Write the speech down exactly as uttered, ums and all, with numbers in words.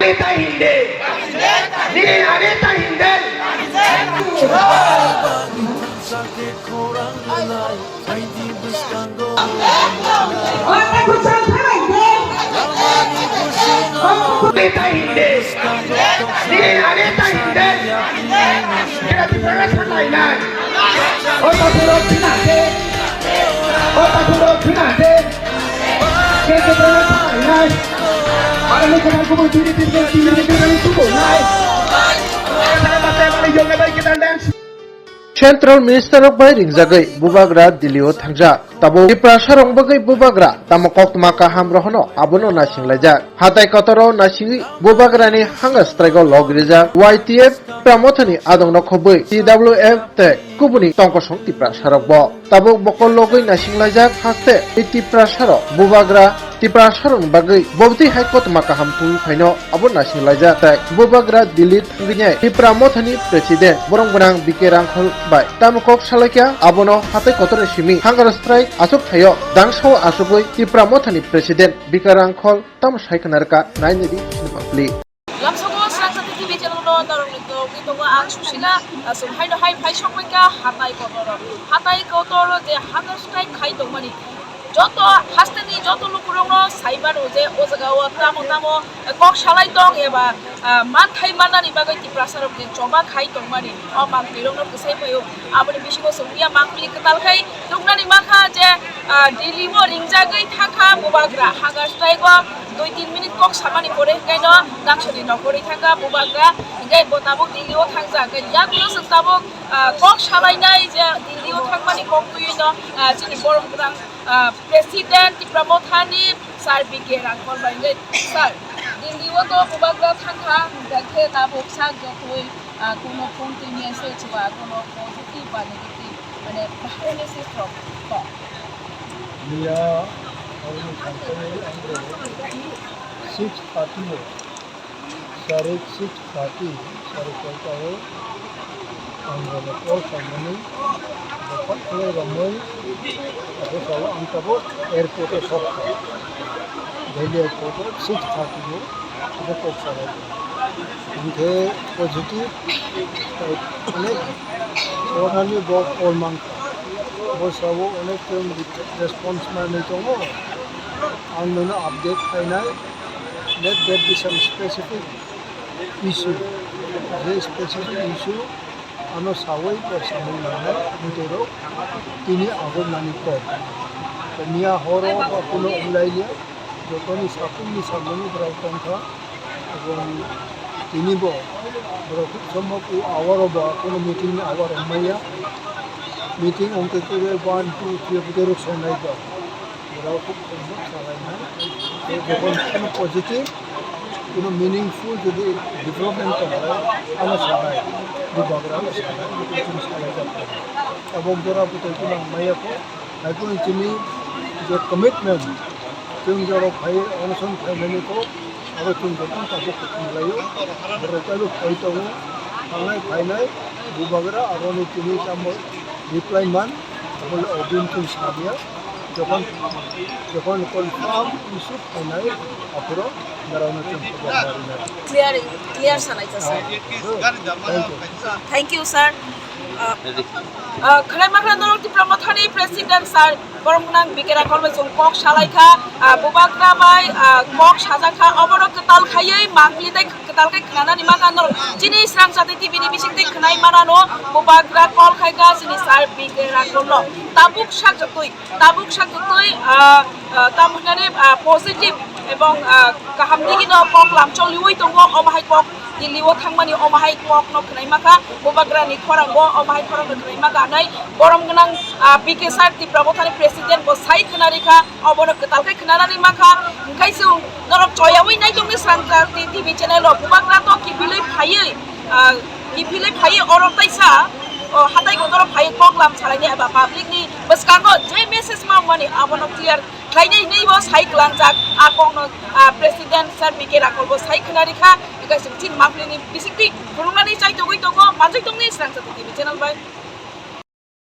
नेता हिंदे, ये नेता हिंदे। नेता हिंदे, ये नेता हिंदे। Kera Tiprasa lainai. O takhurok khna khe. O takhurok khna khe. Khe khe khe lainai. Aroni khna kubui tini tini tini tini tini tini tubu nai. Khe khe khe khe khe dance. Central Minister rok bai ringjagwi Bubagra Delhi o thangjak. Tabuk Tiprasa rok bagwi Bubagra tamo koktwma kaham rohono abono naisinglaijak. Hatai kotoro naisingwi Bubagrani hunger strike o log rijak Y T F Tipra Mothani adongno khobwi T W F tei kubuni tongkosong Tiprasa rokbo. Tabuk bokol logwi naisinglaijak haste Tiprasa rok Bubagra Tiprasa rokni bagwi bobtwi hai koktwma kaham tubui phaino abo naisinglaijak tei Bubagra Delhi thangwi nai Tipra Mothani President borom gwnang B K Rangkhol bai tamo kok salaikha abono hatai kotorni simi hunger strike achuk thaio dangsao achugwi Tipra Mothani President B K Rangkhol tamo sai khna rwkha nainidi sini pangpli. Lamsogo Srangchati T V channel no norokni tongwi tongo ang Susila, aswk haino hai phai sokmaikha hatai kotoro. Hatai kotoro je hunger strike khai tongmani. Joto hasteni joto lukurokno sai mano je o jaga o tamo tamo kok salai tong eba, ah, manthai mannani bagwi Tiprasa rok je choba khai tongmani. O mangpili rokno bwsai phaio. Aboni bisingo chwng ya mangpili kwtal khai nuknani mankha je, ah, Delhi o ringjagwi thangkha Bubagra hunger strike o dui tin minute kok samani pore hwnkhe no dangsoni nokhorwi thangkha Bubagra. Hwnkhe bo tabuk Delhi o thangjak. Hwnkhe yagulo chwng tabuk, ah, kok salainai je Delhi o thangmani kok twiwi no, ah, chini borom gwnang, ah, President Tipra Mothani Sir B K Rangkhol bai hwnkhe, Sir, Delhi o to Bubagra thangkha, hwnkhe tabuk sak jotoi, ah, kuno phone twi message ba kuno positive ba negative, mane, bahai message rok kok. Miya, oroni thangkhani ang six thirty o. Sare six thirty, sare soita o ang bono call khaimani, bwkhak khlai romwi, abo sao ang tabuk airport o sokha. Delhi airport o six thirty o abo kok salai. Hwnkhe positive, tai onek orani bo call mankha. Bo sao onek chwng response manwi tongo. Ang nono update khainai. Let there be some specific issue, je specific issue ano sawi bo samung nangnai, bwtwi rok tini abo nani kok. Miya horo ba kuno wnglailiya, jotoni sakungni samungni borok tongkha, ebong tini bo borok khub somok o hour o bo kuno meeting ni hour wngmaya, meeting wngkhe khe one, two, three bwtwi rok songnai bo. Borok khub somok salainai. Tei jokhon kuno positive, kuno meaningful jodi development tonglai, ano sanai, Bubagra ano sanai, bwtwi chwng salaijak tongo. Tabok jora bwtwi kuno ang maya kho, hai kuno chini je commitment, chwng jorok phai, onoson phaimani kho, aro chwng jokhon tabok kuthum laio, borok kaibo phai tongo, thangnai phainai, Bubagra aroni chini tamo reply man, abole obin chwng salia. Jokhon, jokhon confirm issue phainai, aphuru norokno chwng khobor narinai. Clear, clear sanai ta, sir. Thank you. Thank you, sir. Uh, uh, khwnai makhna norok Tipra Mothani President, sir, borom gwnang B K Rangkhol bai chwng kok salaikha, uh, Bubagra bai, uh, kok sajakha, oborok kwtal khaiwi mangpili tei kwtal khe khwnanani mankha norok. Chini Srangchati T V ni bisingtwi khwnai manano, Bubagra call khaikha chini sir B K Rangkhol no. Tabuk sak jotoi. Tabuk sakjotwi, ah, ah, tamo hinani, ah, positive ebong, ah, kaham digino kok lamcholiwi tongo, omo hai kok Delhi o thangmani, omo hai kokno khwnai makha, Bubagrani khorango omo hai khorokno khwnai makha hinwi borom gwnang, ah, B K sir Tipra Mothani President bo sai khwnarikha, obono kwtal khe khwnanani makha, hwnkhe chwng norok choyawi naitongni Srangchati T V channel o Bubagra to kiphilwi phaiwi, ah, kiphilwi phaiwi oro taisa, o hatai kotoro phaiwi kok lam salaini eba public ni bwskango je message ma wngmani abono clear khlainai hinwi bo sai kwlangjak. A kokno, ah, President Sir B K Rangkhol bo sai khwnarikha, hwnkhe chwng chini mangpili ni bisingtwi phunuknani chaitogwi tongo, manjak tongni Srangchati T V channel bai.